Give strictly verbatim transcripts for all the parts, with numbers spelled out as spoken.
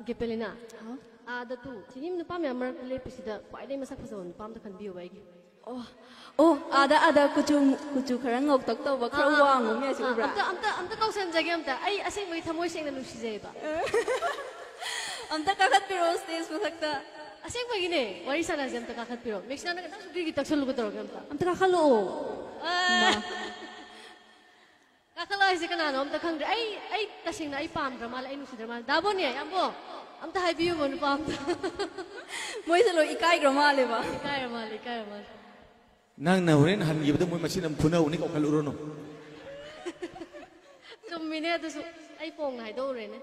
ꯒꯦꯄꯦꯂꯤꯅꯥ, ꯑꯥꯗ ꯇꯨ ꯁꯤꯒꯤ ꯅꯨꯄꯥ ꯃꯌꯥꯝ ꯃꯔꯛꯇ ꯂꯦꯞꯄꯤꯁꯤꯗ ꯈ꯭ꯋꯥꯏꯗꯒꯤ ꯃꯁꯛ ꯐꯖꯕ ꯅꯨꯄꯥ ꯑꯝꯇ ꯈꯟꯕꯤꯌꯨꯕ ꯑꯩꯒꯤ꯫ ꯑꯣ, ꯑꯣ, ꯑꯥꯗ ꯑꯥꯗ ꯀꯨꯆꯨ ꯀꯨꯆꯨ ꯈꯔ ꯉꯧꯇꯛ ꯇꯧꯕ, ꯈꯔ ꯑꯥ, ꯑꯥ, ꯋꯥꯡꯕ ꯑꯃ ꯂꯩꯔꯤꯁꯦ ꯑꯥ, ꯎꯕ꯭ꯔꯥ? ꯑꯝꯇ ꯑꯝꯇ ꯑꯝꯇ ꯀꯧꯁꯟꯖꯒꯦ ꯑꯝꯇ꯫ ꯑꯩ ꯑꯁꯦꯡꯕꯒꯤ ꯊꯃꯣꯏ ꯁꯦꯡꯅ ꯅꯨꯡꯁꯤꯖꯩꯕ꯫ ꯑꯝꯇ ꯀꯥꯈꯠꯄꯤꯔꯛꯑꯣ stage ꯃꯊꯛꯇ꯫ ꯑꯁꯦꯡꯕꯒꯤꯅꯦ, ꯋꯥꯔꯤ ꯁꯥꯟꯅꯁꯦ, ꯑꯝꯇ ꯀꯥꯈꯠꯄꯤꯔꯣ꯫ ꯃꯦꯛꯁꯤꯅꯥꯅ ꯈꯤꯇꯪ ꯒ꯭ꯔꯤꯒꯤ ꯇꯛꯁꯜꯂꯨꯒꯗꯧꯔꯒꯦ ꯑꯝꯇ꯫ ꯑꯝꯇ ꯀꯥꯈꯠꯂꯛꯑꯣ꯫ ꯑꯥ꯫ ꯀꯥꯈꯠꯂꯣ ꯍꯥꯏꯁꯦ ꯀꯅꯥꯅꯣ ꯑꯝꯇ ꯈꯪꯗ꯭ꯔꯦ꯫ ꯑꯩ ꯑꯩ ꯇꯁꯦꯡꯅ ꯑꯩ ꯄꯥꯝꯗ꯭ꯔ ꯃꯥꯜꯂꯦ, ꯑꯩ ꯅꯨꯡꯁꯤꯗ꯭ꯔ ꯃꯥꯜꯂꯦ꯫ ꯗꯥꯕꯣꯅꯦ, ꯌꯥꯝꯕꯣ, ꯑꯝꯇ ꯍꯥꯏꯕꯤꯌꯨꯕ ꯅꯨꯄꯥ ꯑꯝꯇ꯫ ꯃꯣꯏꯁꯦ ꯂꯣꯏ ꯏꯀꯥꯏꯈ꯭ꯔ ꯃꯥꯜꯂꯦꯕ꯫ ꯏꯀꯥꯏꯔ ꯃꯥꯜꯂꯦ, ꯏꯀꯥꯏꯔ ꯃꯥꯜꯂꯦ꯫ ꯅꯪꯅ ꯍꯣꯔꯦꯟ ꯍꯟꯈꯤꯕꯗ ꯃꯣꯏ ꯃꯁꯤꯅ ꯑꯃꯨꯛ ꯐꯨꯅꯧꯅꯤ, ꯀꯧꯈꯠꯂꯨꯔꯅꯨ꯫ ꯆꯨꯝꯃꯤꯅꯦ ꯑꯗꯨꯁꯨ, ꯑꯩ ꯄꯣꯡꯅ ꯍꯥꯏꯗꯣꯛꯎꯔꯦꯅꯦ꯫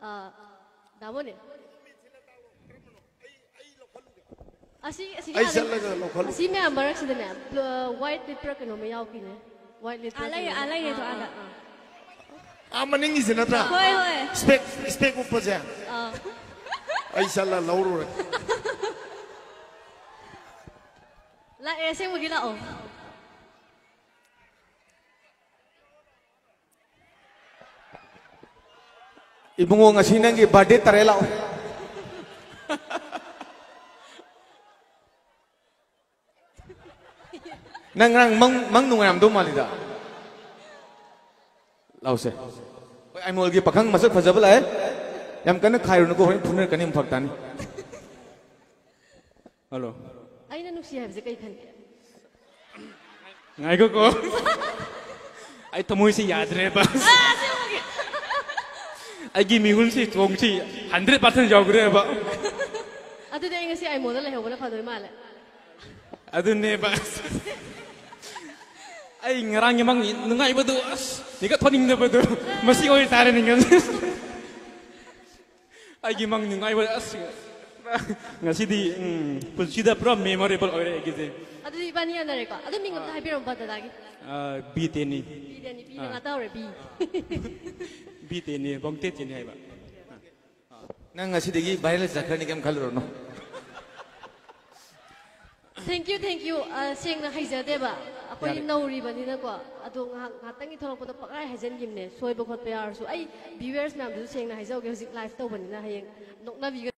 ꯑꯥ, ꯗꯥꯕꯣꯅꯦ꯫ ꯑꯁꯤ ꯑꯁꯤꯒꯤ ꯑꯩ ꯑꯥꯗ- ꯆꯠꯂꯒ ꯂꯧꯈꯠꯂꯨ꯫ ꯑꯁꯤ ꯃꯌꯥꯝ ꯃꯔꯛꯁꯤꯗꯅꯦ, ꯕ꯭ꯂ- ꯋꯥꯏꯠ ꯂꯤꯠꯄ꯭ꯔꯥ ꯀꯩꯅꯣꯝꯃ ꯌꯥꯎꯈꯤꯅꯦ꯫ ꯋꯥꯏꯠ ꯂꯤꯠꯄ꯭ꯔꯥ ꯑꯥ, ꯂꯩꯔꯦ, ꯀꯩꯅꯣꯝꯃ꯫ ꯑꯥ, ꯂꯩꯔꯦ ꯑꯗꯣ ꯑꯥ, ꯑꯥꯗ꯫ ꯑꯥ, ꯑꯥ꯫ ꯑꯥ, ꯃꯅꯤꯡꯒꯤꯁꯤ ꯅꯠꯇ꯭ꯔꯥ? ꯍꯣꯏ, ꯍꯣꯏ꯫ ꯏꯁꯄꯦꯛ ꯏꯁꯄꯦꯛ ꯎꯞꯄꯁꯦ꯫ ꯑꯥ꯫ ꯑꯩ ꯆꯠꯂ ꯂꯧꯔꯨꯔꯦ꯫ ꯂꯥꯛꯑꯦ, ꯑꯁꯦꯡꯕꯒꯤ ꯂꯥꯛꯑꯣ꯫ ꯏꯕꯨꯡꯉꯣ, ꯉꯁꯤ ꯅꯪꯒꯤ birthday ꯇꯥꯔꯦ, ꯂꯥꯛꯑꯣ꯫ ꯅꯪ ꯉꯔꯥꯡ ꯃꯪ ꯃꯪ ꯅꯨꯡꯉꯥꯏꯔꯝꯗꯧ ꯃꯥꯜꯂꯤꯗ꯫ ꯂꯥꯛꯑꯣꯁꯦ꯫ ꯍꯣꯏ, ꯑꯥꯏꯃꯣꯜꯒꯤ ꯄꯥꯈꯪ ꯃꯁꯛ ꯐꯖꯕ ꯂꯥꯛꯑꯦ꯫ ꯌꯥꯝ ꯀꯟꯅ ꯈꯥꯏꯔꯨꯅꯨꯀꯣ, ꯍꯣꯔꯦꯟ ꯐꯨꯅꯔꯛꯀꯅꯤ, ꯑꯃꯨꯛ ꯐꯔꯛ ꯇꯥꯅꯤ꯫ ꯍꯜꯂꯣ꯫ ꯑꯩꯅ ꯅꯨꯡꯁꯤ ꯍꯥꯏꯕꯁꯦ ꯀꯩ ꯈꯟꯒꯦ? ꯉꯥꯏꯈꯣꯀꯣ꯫ ꯑꯩ ꯊꯃꯣꯏꯁꯤ ꯌꯥꯗ꯭ꯔꯦꯕ꯫ ꯑꯩꯒꯤ ꯃꯤꯍꯨꯟꯁꯤ ꯆꯣꯡꯁꯤ hundred percent ꯌꯧꯈ꯭ꯔꯦꯕ꯫ ꯑꯗꯨꯗꯤ ꯑꯩ ꯉꯁꯤ ꯑꯥꯏꯃꯣꯜꯗ ꯂꯩꯍꯧꯕꯅ ꯐꯗꯣꯏ ꯃꯥꯜꯂꯦ꯫ ꯑꯗꯨꯅꯦꯕ꯫ ꯑꯩ ꯉꯔꯥꯡꯒꯤ ꯃꯪ ꯅꯨꯡꯉꯥꯏꯕꯗꯨ, ꯑꯁ, ꯃꯤꯀꯞ ꯊꯣꯛꯅꯤꯡꯗꯕꯗꯨ꯫ ꯃꯁꯤ ꯑꯣꯏꯇꯥꯔꯦ ꯅꯤꯡꯉꯝ꯫ ꯑꯩꯒꯤ ꯃꯪ ꯅꯨꯡꯉꯥꯏꯕ, ꯑꯁ, ꯉꯁꯤꯗꯤ, ꯎꯝ, ꯄꯨꯟꯁꯤꯗ ꯄꯨꯔꯥ memorable ꯑꯣꯏꯔꯦ ꯑꯩꯒꯤꯗꯤ꯫ ꯑꯗꯨꯗꯤ ꯏꯕꯥꯅꯤ ꯌꯥꯅꯔꯦꯀꯣ꯫ ꯑꯗꯨ ꯃꯤꯡ ꯑꯝꯇ ꯍꯥꯏꯕꯤꯔꯝꯃꯨ ꯗꯗꯥꯒꯤ꯫ ꯑꯥ, ꯕꯤ ꯇꯦꯅꯤ꯫ ꯕꯤꯗꯅꯤ, ꯕꯤꯅ ꯉꯥ ꯇꯧꯔꯦ, ꯕꯤ꯫ ꯕꯤ ꯇꯦꯅꯤ, ꯕꯣꯡꯇꯦ ꯇꯦꯅꯤ ꯍꯥꯏꯕ꯫ ꯅꯪ ꯉꯁꯤꯗꯒꯤ viral ꯆꯠꯈ꯭ꯔꯅꯤ, ꯀꯩꯝ ꯈꯜꯂꯨꯔꯅꯨ꯫ Thank you, thank you. ꯑ, ꯁꯦꯡꯅ ꯍꯩꯖꯗꯦꯕ꯫ ꯑꯩꯈꯣꯏꯗꯤ ꯌꯥꯔꯦ꯫ ꯅꯧꯔꯤꯕꯅꯤꯅꯀꯣ꯫ ꯑꯗꯣ ꯉꯥꯏꯍꯥꯛ ꯉꯥꯏꯍꯥꯛꯇꯪꯒꯤ ꯊꯣꯛꯂꯛꯄꯗ ꯄꯪꯍꯥꯏ ꯍꯥꯏꯖꯟꯈꯤꯕꯅꯦ, ꯁꯣꯏꯕ ꯈꯣꯠꯄ ꯌꯥꯎꯔꯁꯨ꯫ ꯑꯩ viewers ꯃꯌꯥꯝꯗꯨꯁꯨ ꯁꯦꯡꯅ ꯍꯥꯏꯖꯍꯧꯒꯦ, ꯍꯧꯖꯤꯛ live ꯇꯧꯕꯅꯤꯅ ꯍꯌꯦꯡ ꯅꯣꯛꯅꯕꯤꯒ